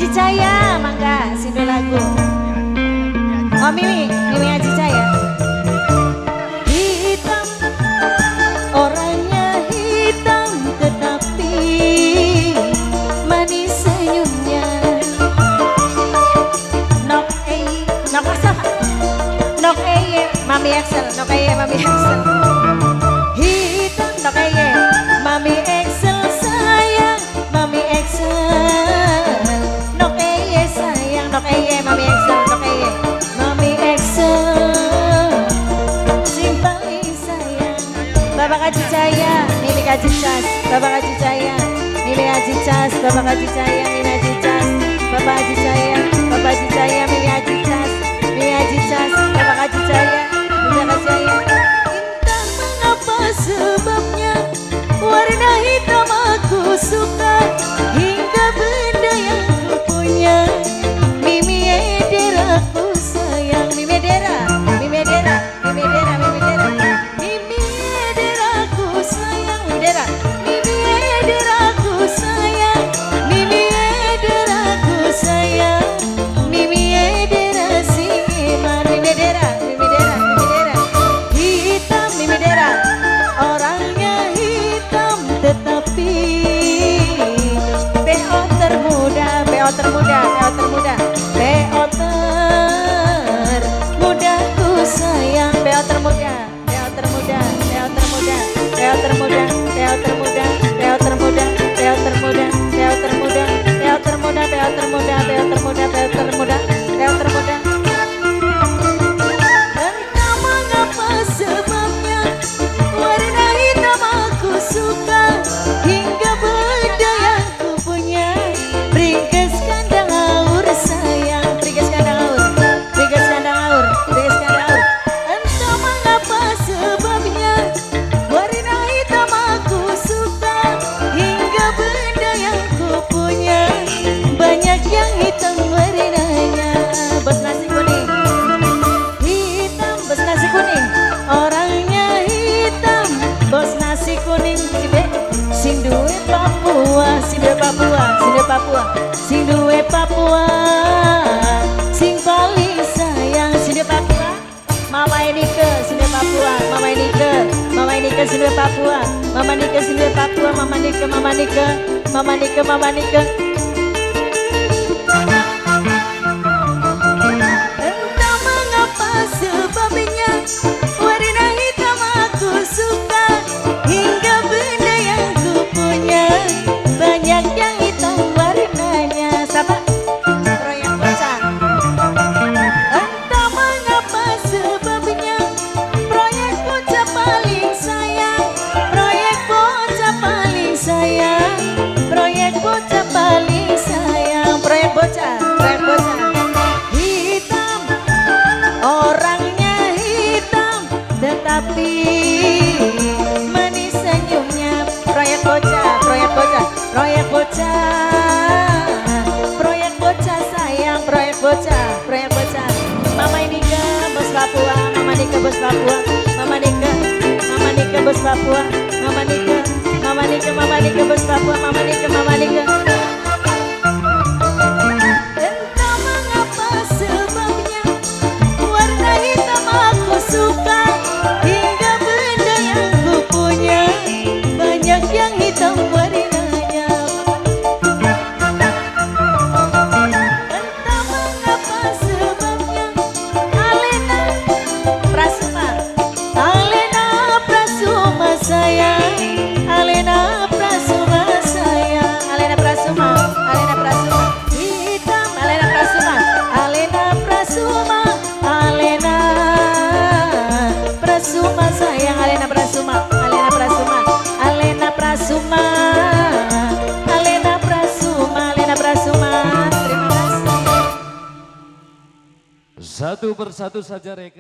Aji Caya, mangga sindo lagu. Oh Mimi, Mimi Aji Caya. Hitam, orangnya hitam tetapi manis senyumnya. Nok ei, nok asa, nok ei, Mami Excel, nok ei, Mami Excel. Hitam nok ei, Mami Excel sayang, Mami Excel. Nok ei sayang, nok ei, Mami Excel, nok ei, Mami Excel. Sing paling sayang. Bapak Haji Caya, Mimi Haji Cas, Bapak Haji Caya, Mimi Haji Cas, Bapak Haji Caya, Mimi Haji Cas, Bapak Haji Caya, Bapak Haji Caya, Mimi Haji Cas, Mimi Haji Cas, Bapak Haji Caya, Mimi Haji Caya. Entah mengapa sebabnya warna hitam aku suka hingga benda yang ku punya. Mimi Edera aku sayang, Mimi Edera, Mimi Edera, Mimi Edera, Mimi Edera, Mimi Edera aku sayang, Mimi Edera, Mimi Edera aku sayang, Mimi Edera aku sayang, Mimi Edera sing eman, Mimi Edera, Mimi Edera, Mimi Edera, hitam Mimi Edera, orangnya hitam tetapi PO termuda, PO termuda, PO termuda, PO termuda ku sayang, PO termuda, PO termuda, PO termuda, PO termuda, PO termuda, PO termuda, PO termuda, PO termuda, PO termuda, PO termuda, PO termuda, PO termuda, PO termuda. Entah mengapa sebabnya warna hitam aku suka hingga benda yang ku punya. Ringkes kandang aur sayang, ringkes kandang aur, ringkes kandang aur, ringkes kandang aur. Entah mengapa sebabnya warna hitam aku suka hingga benda yang ku punya banyak yang hitam warnanya. Bos nasi kuning, hitam bos nasi kuning, orangnya hitam bos nasi kuning. Si B, sing duwe Papua, sing duwe Papua, sing duwe Papua, sing duwe Papua, sing paling sayang, sing duwe Papua. Mama Enike, sing duwe Papua, Mama Enike, Mama Enike sing duwe Papua, Mama Nike sing duwe Papua, Mama Nike, Mama Nike, Mama Nike, Mama Nike. Entah mengapa sebabnya warna hitam aku suka hingga benda yang ku punya banyak yang hitam warnanya. Siapa? Proyek bocah. Entah mengapa sebabnya proyek bocah paling sayang, proyek bocah paling sayang, proyek bocah paling sayang, proyek bocah, proyek bocah. Hitam, orangnya hitam, tetapi manis senyumnya. Proyek bocah, proyek bocah, proyek bocah, proyek bocah sayang, proyek bocah, proyek bocah. Mama Inika bos Papua, Mama Nika bos Papua, Mama Nika, Mama Nika bos Papua, Mama Nika, Mama Nika, Mama Nika bos Papua, Mama Nika, Mama Nika. Entah mengapa sebabnya warna hitam aku suka hingga benda yang ku punya banyak yang hitam warnanya. Entah mengapa sebabnya Alena Prasuma, Alena Prasuma sayang, Alena Prasuma sayang, Alena Prasuma, Alena Prasuma, hitam Alena Prasuma, Alena Prasuma, Alena Prasuma sayang, Alena Prasuma, Alena Prasuma, Alena Prasuma, Alena Prasuma, Alena Prasuma. Terima kasih. Satu persatu saja rekan.